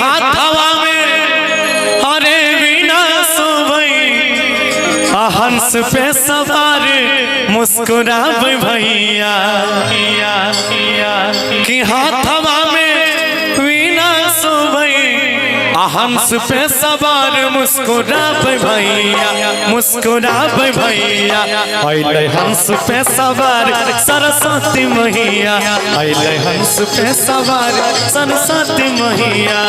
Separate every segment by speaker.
Speaker 1: हाथवा में अरे बिना सोभई, आ हंस पे सवार मुस्कुराब भैया। कि हाथवा में बिना सोभई, आ हंस पे सवार मुस्कुराब भैया, मुस्कुराब भैया। अइले हंस पे सवार सरस्वती मैया, अइले हंस पे सवार सरस्वती मैया।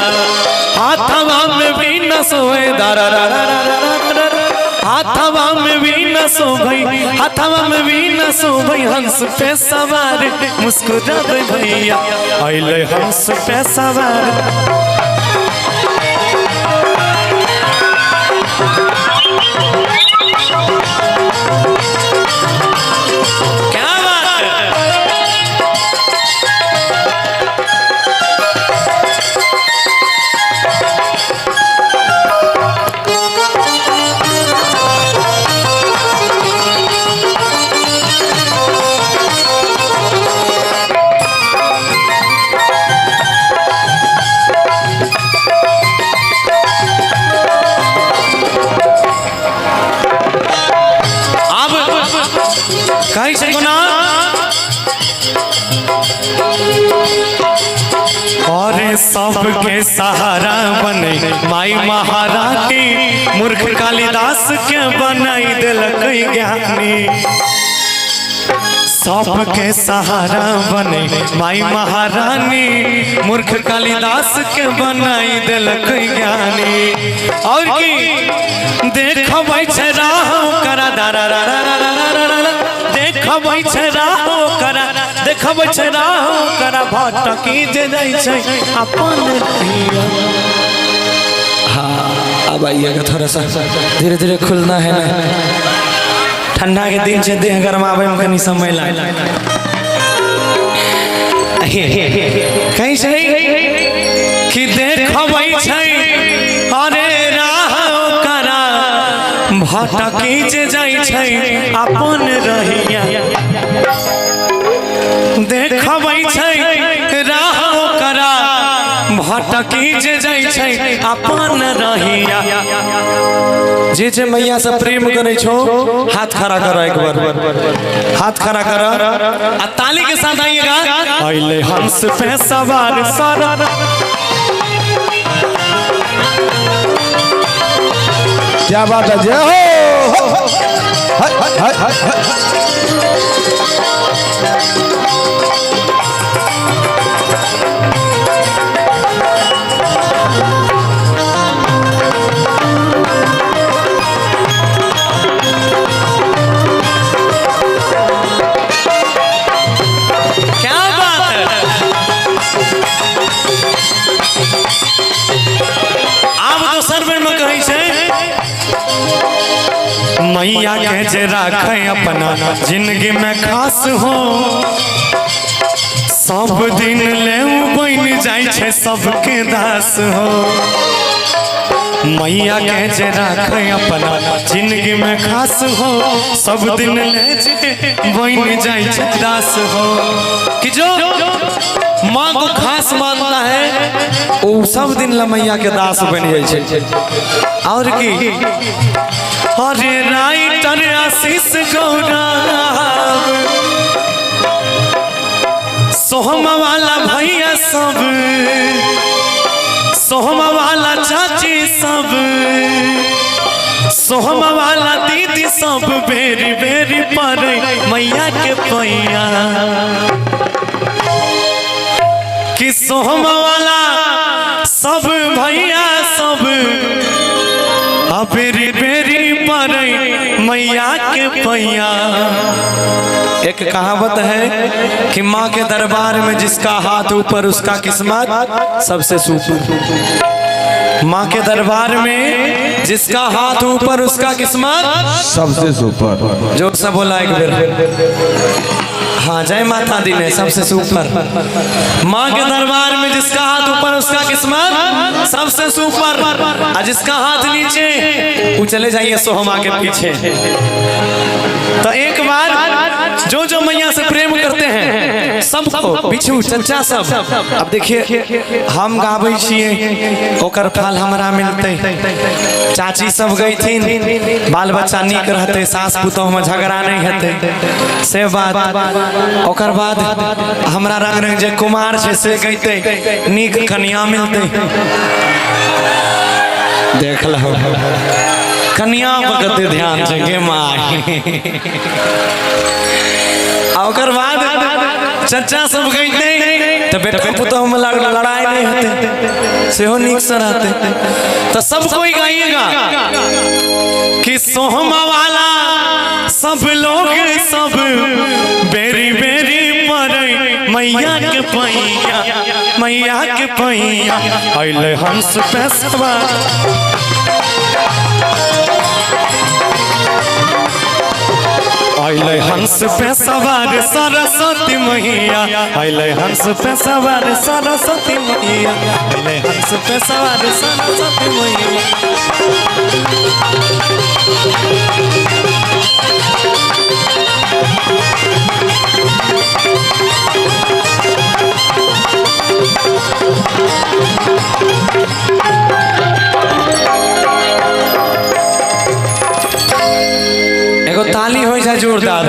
Speaker 1: हाथवा में बिना सोए दारा रा रा रा रा रा रा, हाथवा में बिना सोभई, हाथवा में बिना सोभई, हंस पे सवार मुस्कुराब भैया, अइले हंस पे सवार। क्या बात है। आब कहै छै कोना, और सबके सहारा बने माई महारानी, मूर्ख कालिदास के बनाई देलक ज्ञानी। सबके सहारा बने माई महारानी, मूर्ख कालिदास के बनाई देलक ज्ञानी। और की देखबै छै राह करा दारा रा रा रा रा रा रा रा, देखबै छै राह करा, देखबै छै राह करा, भटकी जे जाइ छै अपन रहिया।
Speaker 2: हाँ, अब आइएगा, थोड़ा सा धीरे धीरे खुलना है ना,
Speaker 1: ठंडा के दिन छै, देह गरमाबै में कनी समय लागे। कहै छै कि देखबै छै अरे राह करा, भटकी जे जाइ छै अपन रहिया। देखबै छै राह करा, भटकी जे जाइ छै अपन रहिया।
Speaker 2: जे जे मैया से प्रेम करै छो, हाथ खड़ा कर, एक बार हाथ खड़ा कर
Speaker 1: आ ताली के साथ आइएगा। अइले हंस पे सवार सारा।
Speaker 3: क्या बात है, जय हो। हाय, हाय, हाय, हाय।
Speaker 1: क्या बात है। आब दोसर बेर में कहै छै, मैया के जे राखे अपना जिंदगी में खास हो, सब दिन ले उ बन जाइ छै सबके दास हो। मैया के जे राखे अपना जिंदगी में खास हो, सब दिन ले जे बन जाइ छै दास हो। कि जो माँ को खास मानता है
Speaker 2: वो सब दिन ला मैया के दास बन जाइ छै।
Speaker 1: और की अरे राइटर आशीष गौरव, सोहम वाला भैया सब, सोहम वाला चाची सब, सोहम वाला दीदी सब, बेरी बेरी पर मैया के पैया। कि सोहम वाला सब भैया सब, आ बेरी बेरी पर मैया के पैया।
Speaker 2: एक कहावत है कि माँ के दरबार में जिसका हाथ ऊपर उसका किस्मत सबसे सुपर। माँ के दरबार में जिसका हाथ ऊपर उसका किस्मत
Speaker 3: सबसे सुपर।
Speaker 2: जोर से बोला एक बार, हाँ जय माता दी ने, सबसे सुपर।
Speaker 1: माँ के दरबार में जिसका हाथ ऊपर उसका किस्मत सबसे सुपर, और जिसका हाथ नीचे वो चले जाइए सोहमा के पीछे। तो एक बार जो जो मैया से प्रेम करते हैं
Speaker 2: सबको बिछू चचा सब। अब देखिए हम गाबै छियै ओकर फल हमरा मिलतै। चाची सब गैथिन, बाल बच्चा नीक रहतै, सास पुतोह में झगड़ा नहीं हेतै, से बात। ओकर बाद हमरा रंग रंग जे कुमार छै से गैतै, नीक कनिया मिलतै। देख लहो कनिया पर कते ध्यान छै गे माय। आ ओकर बाद चचा सब गैतै तऽ बेटा पुतोह में लड़ाई नहीं हेतै, सेहो नीक से रहतै। तो सब कोई गाइएगा कि सोहमा वाला सब लोग सब बेरी बेरी पड़े मैया के पैया, मैया के पैया अइले हंस पे सवार। अइले हंस पे सवार सरस्वती मैया, अइले हंस पे सवार सरस्वती मैया, अइले हंस पे सवार सरस्वती मैया। एगो ताली हो जाए जोरदार।